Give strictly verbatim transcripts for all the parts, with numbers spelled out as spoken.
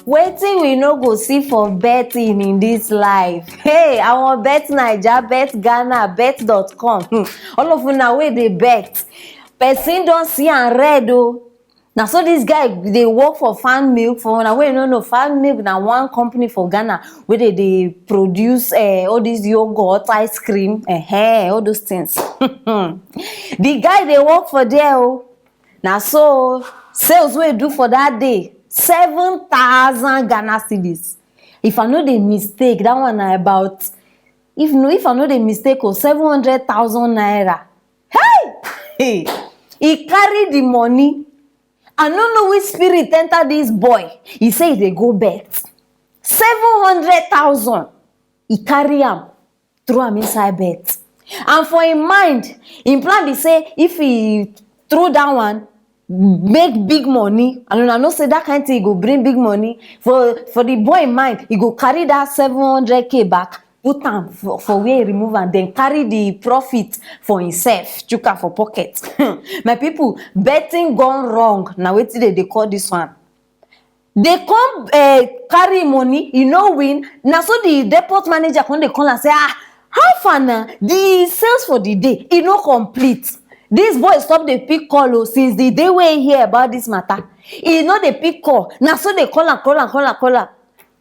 Wetin we no go see for betting in this life? Hey, our Bet Naija, Bet Ghana, Bet dot com. Hmm. All of una wey dey bet, person don see am red o. Na so this guy dey work for Fan Milk. For una wey no know, Fan Milk na one company for Ghana wey dey dey produce, eh, all this yogurt, ice cream, eh, all those things. The guy dey work for there o. Na so sales wey do for that day, seven thousand Ghana cedis. If I no dey mistake, that one na about, if no, if I no dey mistake o, seven hundred thousand naira. Hey! Hey! He carry the money. I no know which spirit enter this boy. He say he dey go bet. Seven hundred thousand. He carry am, throw am inside bet. And for him mind, him plan be say if he throw that one, make big money. And una know say that kind thing go bring big money. For, for the boy mind, he go carry that seven hundred K back, put am for, for where he remove am, then carry the profit for himself, chook am for pocket. My people, betting gone wrong. Na wetin dem dey call this one. They come, eh, carry money, e no win. Na so the depot manager come dey call am say, "Ah, how far na? The sales for the day, e no complete." This boy stop dey pick call o, since the day wey he hear about this matter. E no dey pick call. Na so they call am, call am, call am, call am.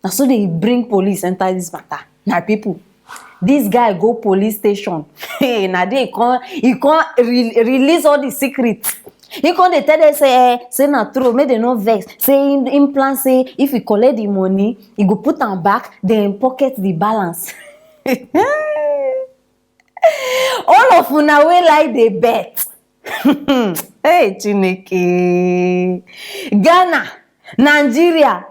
Na so they bring police enter this matter. Na people, this guy go police station. Hey, na there he come, he come re-, release all the secrets. He come dey tell them say, eh, say na true, make dem no vex. Say him, him plan say if he collect the money, he go put am back, then pocket the balance. All of una wey like dey bet. Hey, Chineke. Ghana, Nigeria,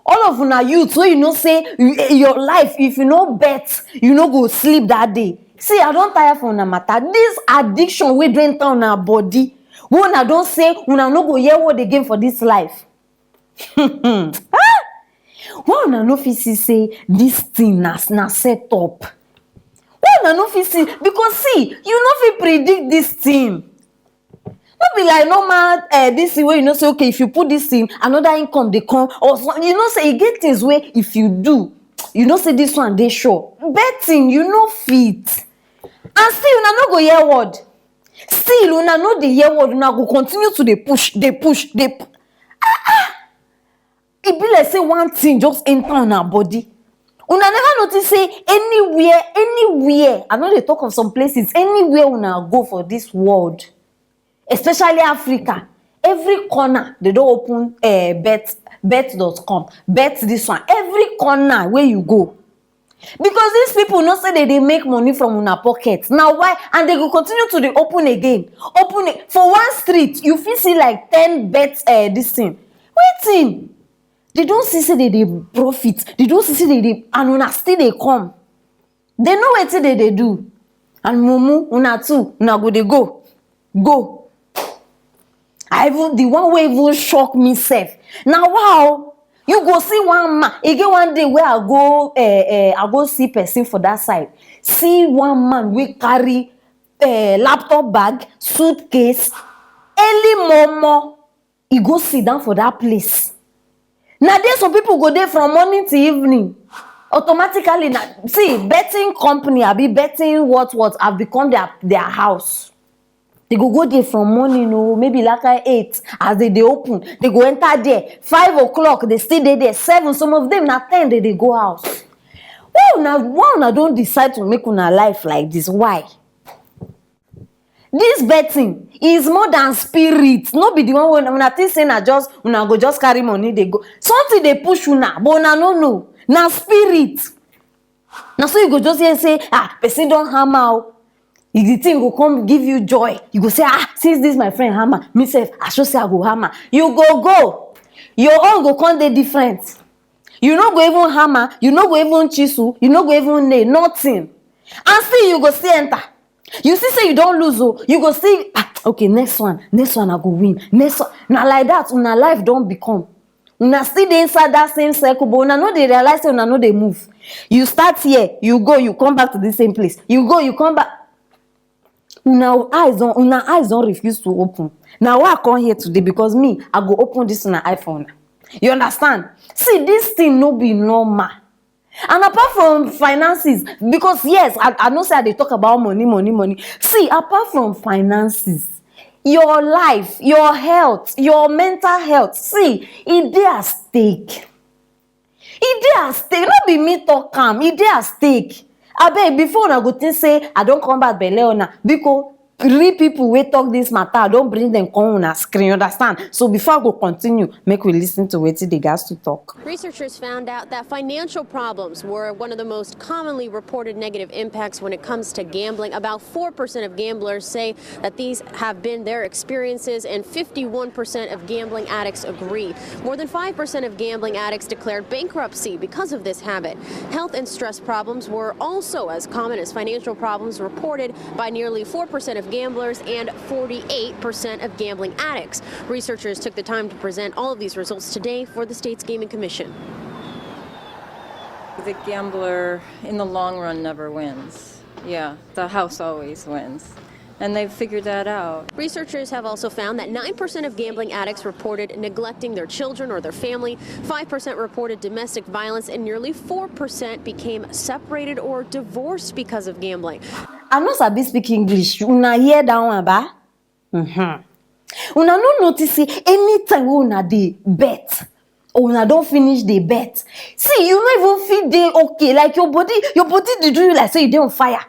all of una youth wey you know say you, your life, if you no bet, you no go sleep that day. See, I don tire for una matter. This addiction wey don enter una body, wey una don say una no go hear word again for this life. Ah! Why una no fit see say this thing na, na set up? Why una no fit see? Because see, you no fit predict this thing. No be like normal, eh, this thing wey you know say, okay, if you put this thing, another income dey come. Or so, you know say e get things wey if you do, you know say this one dey sure. Betting, you no fit. And still, una no go hear word. Still, una no dey hear word. Una go continue to dey push, dey push, dey pu-, e be like say one thing just enter una body. Una never notice say anywhere, anywhere, I no dey talk of some places, anywhere una go for this world, especially Africa, every corner they don open, eh, bet, bet dot com, bet this one. Every corner where you go, because these people know say they dey make money from una pocket. Na why, and they go continue to dey open again. Open it for one street, you fit see like ten bet, eh, this thing. Wetin? They don see say they dey profit. They don see say they dey, and una still dey come. They know wetin they dey do. And mumu, una too, una go dey go. Go. I even, the one wey even shock me sef. Na wow. You go see one man. E get one day wey I go, eh, eh, I go see person for that side. See one man wey carry, eh, laptop bag, suitcase, early momo. E go sit down for that place. Na there some people go dey from morning till evening. Automatically, na, see, betting company, abi betting what, what, have become their, their house. They go go there from morning o, maybe like eight, as they dey open, they go enter there. Five o'clock, they still dey there. Seven, some of them na ten, they dey go house. Why una, why una don decide to make una life like this? Why? This betting is more than spirit. No be the one wey una think say na just, una go just carry money dey go. Something dey push una, but una no know. Na spirit. Na so you go just hear say, ah, person don hammer o. If the thing go come give you joy, you go say, ah, since this my friend hammer, me sef, I sure say I go hammer. You go go. Your own go come dey different. You no go even hammer, you no go even chisel, you no go even nail, nothing. And still you go still enter. You see say you don lose o, you go still, ah, okay, next one, next one I go win. Next one. Na like that una life don become. Una still dey inside that same circle, but una no dey realize say una no dey move. You start here, you go, you come back to the same place. You go, you come back. Una eyes don, una eyes don refuse to open. Na why I come here today, because me, I go open this una eye for una. You understand? See, this thing no be normal. And apart from finances, because yes, I, I know say I dey talk about money, money, money. See, apart from finances, your life, your health, your mental health, see, e dey at stake. E dey at stake. No be me talk am, e dey at stake. Abeg, before una go think say I don come back belle una, biko, real people wey talk this matter, I don bring them come una screen, understand? So before I go continue, make we listen to wetin they gas to talk. Researchers found out that financial problems were one of the most commonly reported negative impacts when it comes to gambling. About four percent of gamblers say that these have been their experiences, and fifty-one percent of gambling addicts agree. More than five percent of gambling addicts declared bankruptcy because of this habit. Health and stress problems were also as common as financial problems, reported by nearly four percent of gamblers and forty-eight percent of gambling addicts. Researchers took the time to present all of these results today for the state's Gaming Commission. The gambler in the long run never wins. Yeah, the house always wins. And they've figured that out. Researchers have also found that nine percent of gambling addicts reported neglecting their children or their family, five percent reported domestic violence, and nearly four percent became separated or divorced because of gambling. I no sabi speak English. Una hear that one, ba? Mm-hmm. Una no notice say anytime wey una dey bet, or una don finish dey bet, see, you no even fit dey okay. Like, your body, your body dey do you like say you dey on fire.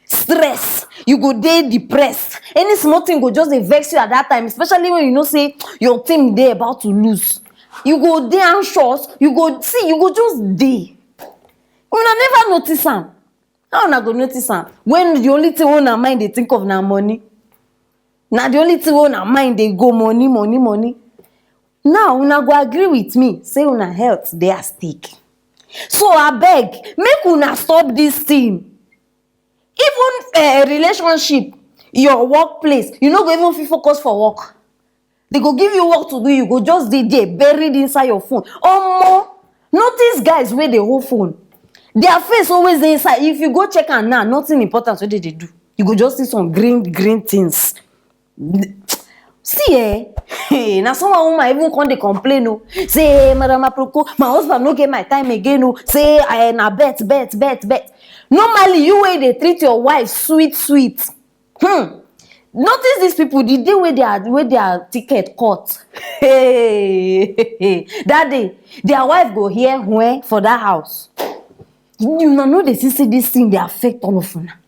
Stress, you go dey depressed. Any small thing go just dey vex you at that time, especially when you know say your team dey about to lose. You go dey anxious. You go see, you go just dey. Una never notice am. How una go notice am when the only thing wey una mind dey think of na money? Na the only thing wey una mind dey go, money, money, money. Now una go agree with me say una health dey at stake. So abeg, make una stop this thing. Even uh, relationship, your workplace, you no go even fit focus for work. They go give you work to do, you go just dey there buried inside your phone. Omo, notice guys wey dey hold phone. Their face always dey inside. If you go check am now, nothing important wey dey dey do. You go just see some green green things. See, eh, hey, na some woman even come dey complain o. Say, "Madam Aproko, my husband no get my time again o." Say, eh, "Na bet, bet, bet, bet." Normally, you wey dey treat your wife sweet sweet, hmm, notice these people, the day wey their wey their ticket cut, hey, that day their wife go hear "Hweh" for that house. Una no dey see say this thing dey affect all of una,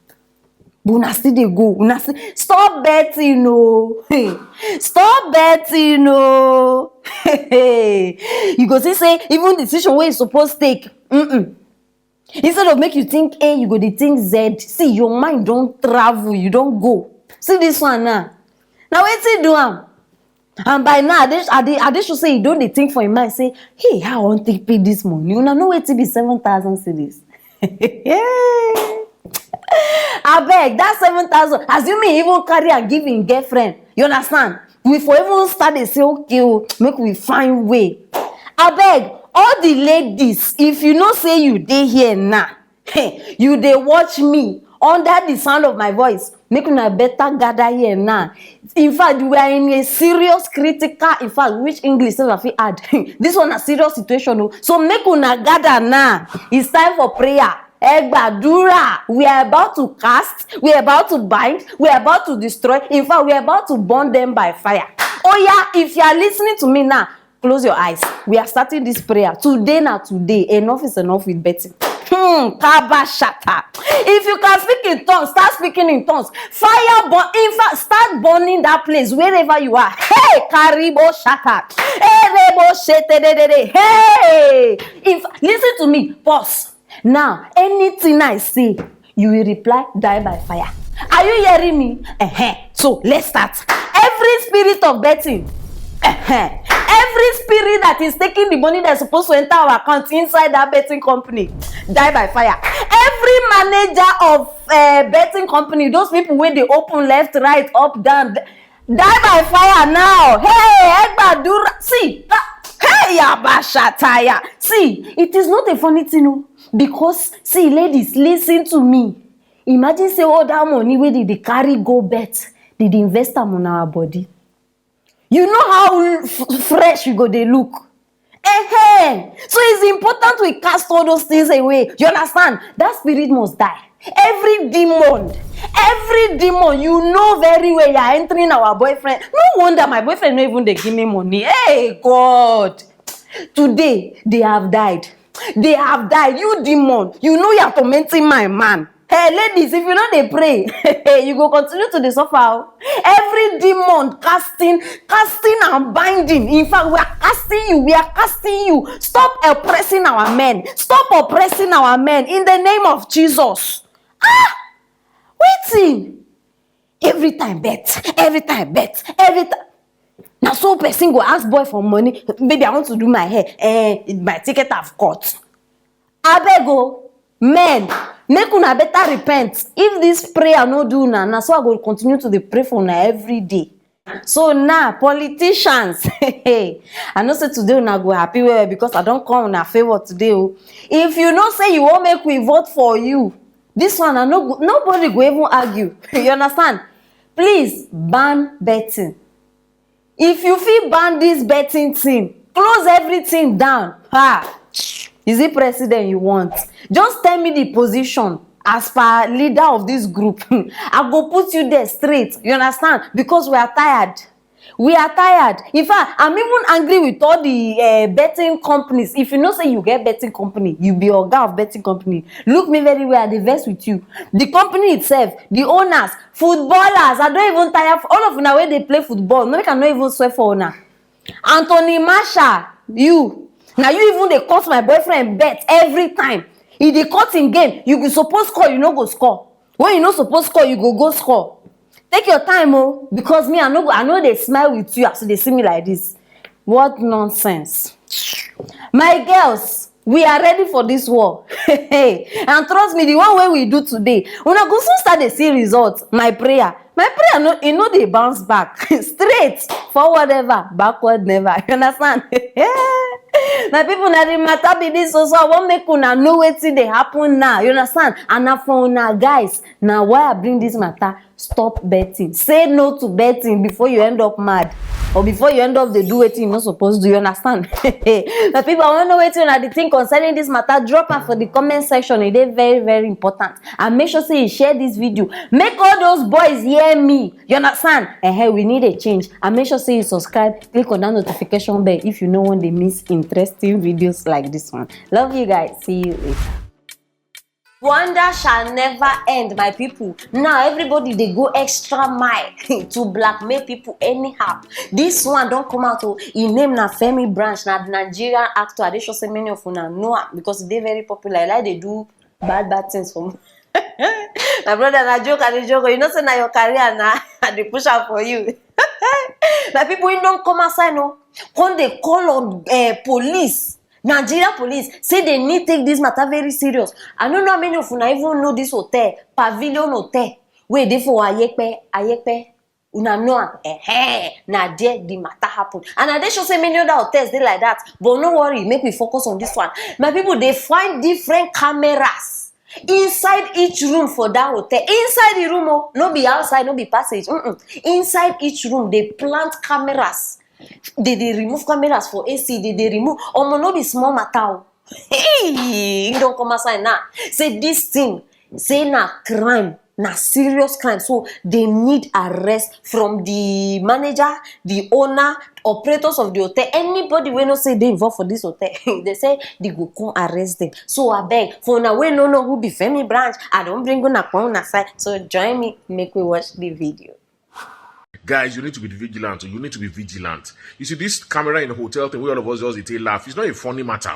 but una still dey go. Una still stop betting o. Hey, stop betting o. Hey, you go see say even decision wey you suppose take, mm-mm. Instead of make you think A, you go dey think Z. See, your mind don travel, you don go. See this one now. Na wetin do am? And by now, I dey I dey I dey sure say you don dey think for your mind say, "Hey, how I wan take pay this money?" Una know wetin be seven thousand cedis? Abeg, that seven thousand, assuming he even carry am give him girlfriend, you understand? We for even start dey say, "Okay o, make we find way." Abeg, all the ladies, if you know say you dey here now, hey, you dey watch me under the sound of my voice, make una better gather here now. In fact, we are in a serious critical, in fact, which English sef I fit add? This one na serious situation o. So make una gather now. It's time for prayer. Ẹ gbàdúrà. We are about to cast, we are about to bind, we are about to destroy. In fact, we are about to burn them by fire. Oya, if you are listening to me now, close your eyes. We are starting this prayer. Today na today. Enough is enough with betting. Hmm, kaba shata. If you can speak in tongues, start speaking in tongues. Fire burn, in fact, start burning that place wherever you are. Hey, karibo shata. Erebo shete de de de. Hey, if listen to me, pause. Now, anything I say, you will reply, "Die by fire." Are you hearing me? Uh-huh. So let's start. Every spirit of betting, uh-huh, every spirit that is taking the money that's supposed to enter our account inside that betting company, die by fire. Every manager of uh, betting company, those people where they open left, right, up, down, die by fire now. Hey, ẹ gbàdúrà. See, hey, yabashataya. See, it is not a funny thing, no. Because, see, ladies, listen to me. Imagine say all that money where they, they carry go bet, they, they invest am on our body. You know how fresh you go they look. So it's important we cast all those things away. You understand? That spirit must die. Every demon, every demon, you know very well you are entering our boyfriend. No wonder my boyfriend no even dey give me money. Hey God, today they have died. They have died. You demon, you know you are tormenting my man. Hey ladies, if you no dey pray, you go continue to dey suffer o. Every demon casting, casting and binding. In fact, we are casting you. We are casting you. Stop oppressing our men. Stop oppressing our men in the name of Jesus. Ah, wetin? Every time bet, every time bet, every time. Na so person go ask boy for money. Baby, I want to do my hair. Eh, my ticket have cut. Abeg o, men, make una better repent. If this prayer no do una, na so I go continue to dey pray for una every day. So now, politicians, I know say today una go happy well well because I don come una favour today o. If you know say you wan make we vote for you, this one, I no go, nobody go even argue. You understand? Please ban betting. If you fit ban this betting thing, close everything down. Ha! Is it president you want? Just tell me the position as per leader of this group. I go put you there straight. You understand? Because we are tired. We are tired. In fact, I'm even angry with all the uh, betting companies. If you know say you get betting company, you be oga of betting company. Look me very well, I dey vex with you. The company itself, the owners, footballers, I don even tire. All of una wey dey play football, no make I no even swear for una. Anthony Marshall, you. Na you even dey cut my boyfriend bet every time. He dey cut him game. You go suppose score, you no go score. When you no suppose score, you go go score. Take your time o, because me, I no go, I no dey smile with you as you dey see me like this. What nonsense. My girls, we are ready for this war. And trust me, the one wey we do today, una go soon start dey see result. My prayer, my prayer no, e no dey bounce back. Straight forward ever, backward never. You understand? My people, na the matter be this. So, so I wan make una know wetin dey happen now. You understand? And na for una guys, na why I bring this matter. Stop betting. Say no to betting before you end up mad, or before you end up dey do wetin you no suppose do. You understand? My people, I wan know wetin una dey think concerning this matter. Drop am for the comment section. E dey very, very important. And make sure say you share this video. Make all those boys hear me. You understand? Eh, we need a change. And make sure say you subscribe. Click on that notification bell if you no wan dey miss interesting videos like this one. Love you guys. See you later. Wonder shall never end, my people. Now everybody dey go extra mile to blackmail people anyhow. This one don come out o. Im name na Femi Branch, na Nigerian actor. I dey sure say many of una know am because e dey very popular. E like dey do bad bad things for me. My brother, na joke I dey joke. You know say na your career na I dey push am for you. My people, im don come outside o. Come dey call on uh, police. Nigeria police say they need take this matter very serious. I no know how many of una even know this hotel, Pavilion Hotel, wey dey for Ayepe, Ayepe. Una know am? Eh, na there the matter happen. And I dey sure say many other hotels dey like that. But no worry, make we focus on this one. My people, dey find different cameras inside each room for that hotel. Inside the room o, no be outside, no be passage. Mm-mm. Inside each room, dey plant cameras. Dey dey remove cameras for A C. Dey dey remove. Omo, no be small matter o. Hey, e don come outside now. Say this thing, say na crime, na serious crime. So they need arrest from the manager, the owner, operators of the hotel, anybody wey know say dey involved for this hotel. They say they go come arrest them. So abeg, for una wey no know who be Femi Branch, I don bring una come una side. So join me, make we watch the video. Guys, you need to be vigilant. You need to be vigilant. You see, this camera in a hotel thing, where all of us just dey laugh, it's not a funny matter.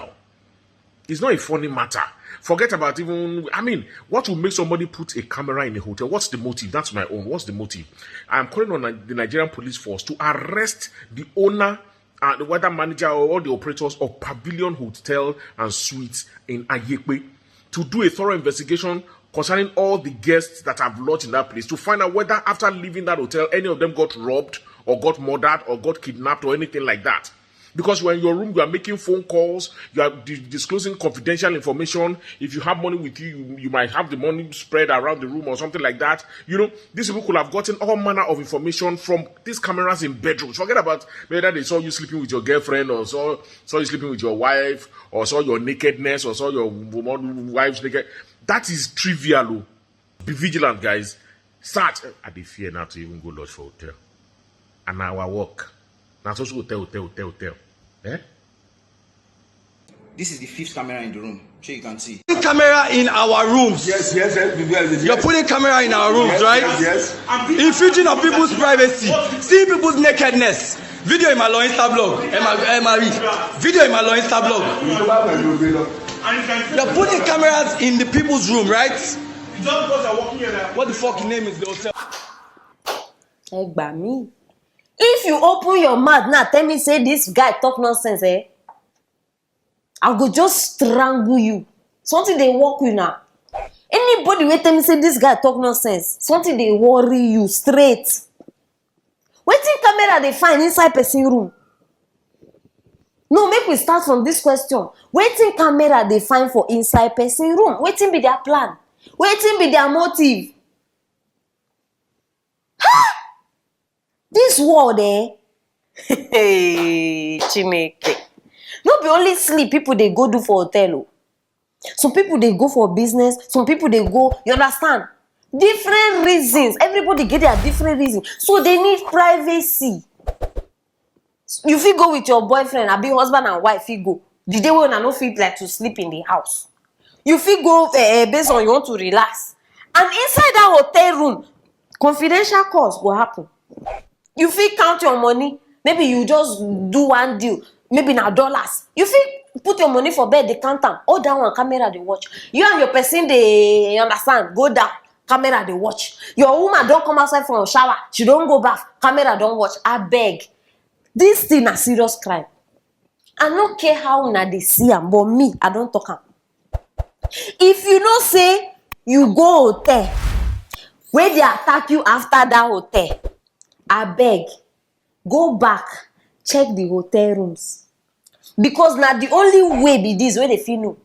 It's not a funny matter. Forget about even, I mean, what will make somebody put a camera in a hotel? What's the motive? That's my own. What's the motive? I'm calling on the Nigerian police force to arrest the owner and whether manager or all the operators of Pavilion Hotel and Suites in Ayepe to do a thorough investigation concerning all the guests that have lodged in that place to find out whether after leaving that hotel, any of them got robbed or got murdered or got kidnapped or anything like that. Because you're in your room, you are making phone calls, you are di- disclosing confidential information. If you have money with you, you, you might have the money spread around the room or something like that. You know, these people could have gotten all manner of information from these cameras in bedrooms. Forget about whether they saw you sleeping with your girlfriend, or saw, saw you sleeping with your wife, or saw your nakedness, or saw your woman, wife's naked. That is trivial. Oh. Be vigilant, guys. Search. I dey fear now to even go lodge for hotel. And our work. Now, so hotel, hotel, hotel, hotel. Eh? This is the fifth camera in the room. So you can see. Camera in our rooms. Yes, yes, yes, yes, yes. You're putting camera in our rooms, yes, right? Yes, yes. Infringing on people's privacy. See people's nakedness. Video in my law Insta blog. Emma, Emma Reed. Video in my law Insta blog. You're putting cameras in the people's room, right? What the fuck name is the hotel? Ẹ gbà mí. If you open your mouth now, tell me say this guy talk nonsense, eh? I go just strangle you. Something dey work you now. Anybody wey tell me say this guy talk nonsense, something dey worry you straight. Wetin camera dey find inside person room? No, make we start from this question. Wetin camera dey find for inside person room? Wetin be their plan? Wetin be their motive? This world, eh? Hey, Chineke. No be only sleep people dey go do for hotel. Oh. Some people dey go for business, some people dey go, you understand? Different reasons. Everybody get their different reasons. So they need privacy. You fit go with your boyfriend, abi husband and wife fit go. The day when I no fit like to sleep in the house. You fit go uh, based on you want to relax. And inside that hotel room, confidential calls go happen. You fit count your money. Maybe you just do one deal. Maybe na dollars. You fit put your money for bed, they count am. All that one, camera dey watch. You and your person dey understand. Go down, camera dey watch. Your woman don come outside from shower. She don go bath. Camera don watch. Abeg, this thing na serious crime. I no care how una dey see am, but me, I don talk am. If you know say you go hotel, wey dey attack you after that hotel, abeg, go back, check the hotel rooms. Because na the only way be this wey dey fit know.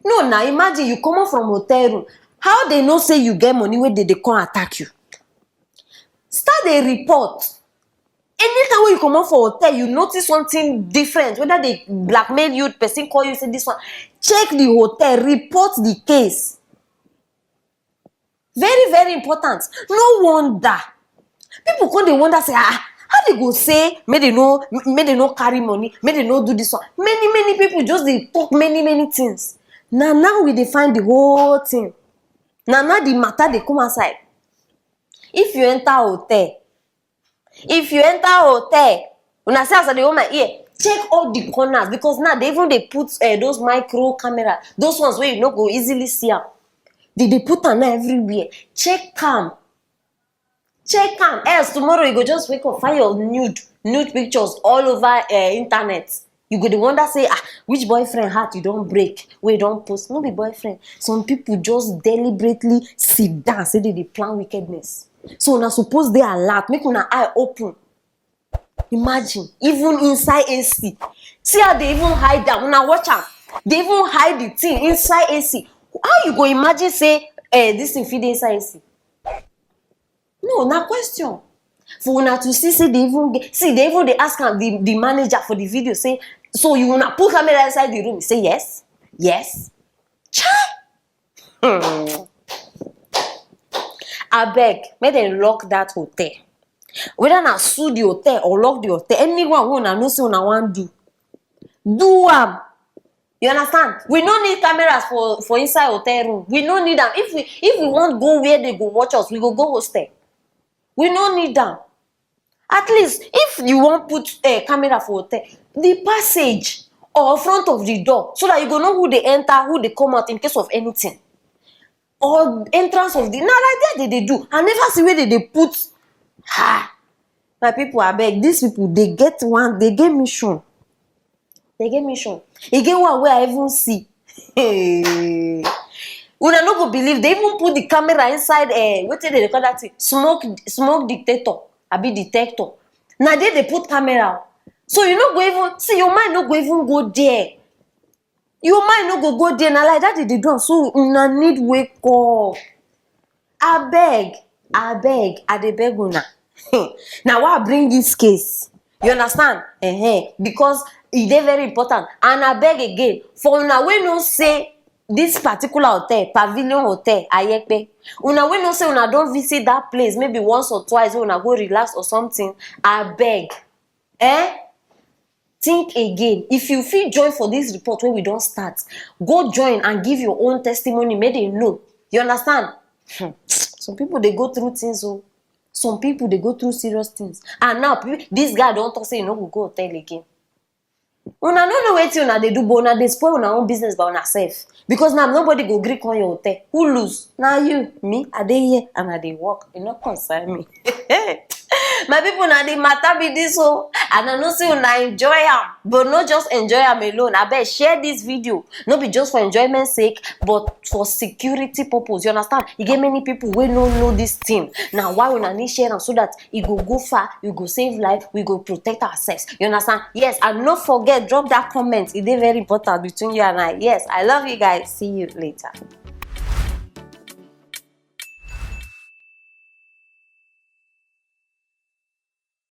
No, now imagine you come out from hotel room. How they know say you get money wey dey dey come attack you? Start dey report. Anytime wey you comot for hotel, you notice something different, whether they blackmail you, person call you, say this one, check the hotel, report the case. Very, very important. No wonder. People come dey wonder say, ah, how they go say, make they no, make they no carry money, make they no do this one. Many, many people just dey talk many, many things. Na now we dey find the whole thing. Na now the matter dey come outside. If you enter hotel, if you enter hotel, una see as I dey hold my ear, check all the corners, because now they even dey put uh, those micro camera, those ones wey you no go easily see am. They dey put am now everywhere. Check am. Check am. Else tomorrow you go just wake up, find your nude, nude pictures all over uh, internet. You go dey wonder say, ah, which boyfriend heart you don break, wey you don post? No be boyfriend. Some people just deliberately sit down, say they dey plan wickedness. So una suppose dey alert, make una eye open. Imagine, even inside A C. See how they even hide am. Una watch am. They even hide the thing inside A C. How you go imagine say eh, this thing fit dey inside A C? No, na question. For una to see, see, they even get, see, they even dey ask am, the, the manager for the video say, so you una put camera inside the room? He say yes, yes. Chai! Hmm. Abeg, make dem lock that hotel. Whether na sue the hotel or lock the hotel, anyone wey una know say una wan do, do am. You understand? We no need cameras for for inside hotel room. We no need am. If we if we wan go where they go watch us, we go go hostel. We no need am. At least if you wan put uh, camera for hotel, the passage or front of the door, so that you go know who dey enter, who dey come out in case of anything. Or entrance of the, na like that they dey do. I never see where they dey put. Ha! My people, abeg, these people, they get one, they get mission. They get mission. E get one wey I even see. Hey. Una no go believe, they even put the camera inside eh, wetin they dey call that thing? Smoke smoke detector, abi detector. Na there they put camera. So you no go even see, your mind no go even go there. Your mind no go go there. Na like that they dey do am. So una need wake up. Abeg, abeg, I dey beg una. Na why I bring this case. You understand? Uh-huh. Because e dey very important. And abeg again, for una wey know say this particular hotel, Pavilion Hotel, Ayepe, una wey know say una don visit that place maybe once or twice, wey una go relax or something, abeg, eh? Think again. If you fit join for this report wey we don start, go join and give your own testimony, make dem know. You understand? Hmm. Some people dey go through things o. Some people dey go through serious things. And now, pe- this guy don talk say he no go go hotel again. Una no know wetin una dey do, but una dey spoil una own business by una sef. Because now nobody go gree come your hotel. Who lose? Na you. Me, I dey here and I dey work. E no concern me. My people, na the matter be this o. And I know say una enjoy am, but no just enjoy am alone. Abeg, share this video. No be just for enjoyment sake, but for security purpose. You understand? E get many people wey no know this thing. Na why una need share am, so that e go go far, e go save life, we go protect ourselves. You understand? Yes, and no forget, drop that comment. E dey very important between you and I. Yes, I love you guys. See you later.